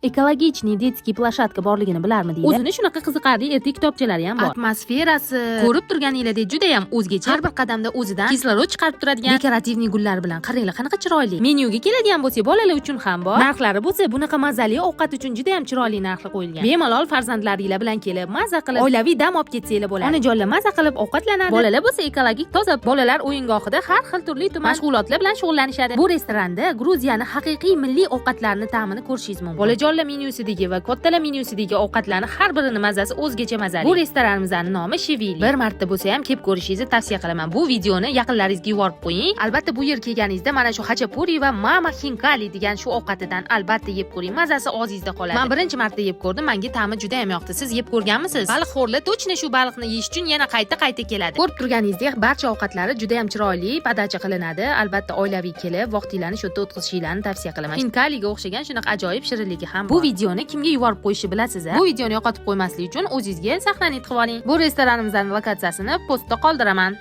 Экологичный детский площадка borligini bilarmidinglar? O'zini shunaqa qiziqarli ertak kitobchalari ham bor. Atmosferasi Ko'rib turganinglardek juda ham o'zgacha. Har bir qadamda o'zidan kislorod chiqarib turadigan декоративный gullar bilan qaranglar, qanaqa chiroyli. Menyuga keladigan bo'lsak, bolalar uchun ham bor. Narxlari bo'lsa, bunaqa mazali ovqat uchun juda ham chiroyli narxlar qo'yilgan. Bemalol farzandlaringlar bilan kelib, maza qilib, oilaviy dam olib ketsanglar bo'ladi. Onajonlar maza qilib ovqatlanadi. Bolalar bo'lsa ekologik toza bolalar o'yingohida har xil turli tuman mashg'ulotlar bilan shug'ullanishadi. Bu restoranda Gruziyani haqiqiy milliy ovqatlarini ta'mini ko'rishingiz mumkin. Bolajonlar menyusidagi va kattalar menyusidagi ovqatlarni har birini mazasi o'zgacha mazali. Bu restoranimizning nomi Shivili. Bir marta bo'lsa ham kelib ko'rishingizni tavsiya qilaman. Bu videoni yaqinlaringizga yuborib qo'ying. Albatta bu yerga kelganingizda mana shu xachapuri va mama xinkali degan shu ovqatidan albatta yeb ko'ring. Mazasi og'zingizda qoladi. Men birinchi marta yeb ko'rdim, menga ta'mi juda ham yoqdi. Siz yeb ko'rganmisiz? Baliqxo'rlar точно shu baliqni yeyish uchun yana qayta-qayta keladi. Ko'rib turganingizdek, barcha ovqatlari juda ham chiroyli подача qilinadi. Albatta oilaviy kelib, vaqtinglarni shu yerda o'tkazishinglarni tavsiya qilaman. Xinkaliga o'xshagan shunaqa ajoyib shirinligi ham bor. Bu videoni kimga yuborib qo'yishni bilasiz a? Bu videoni yo'qotib qo'ymaslik uchun o'zingizga сохранить qilib oling. Bu restoranimizning lokatsiyasini postda qoldiraman.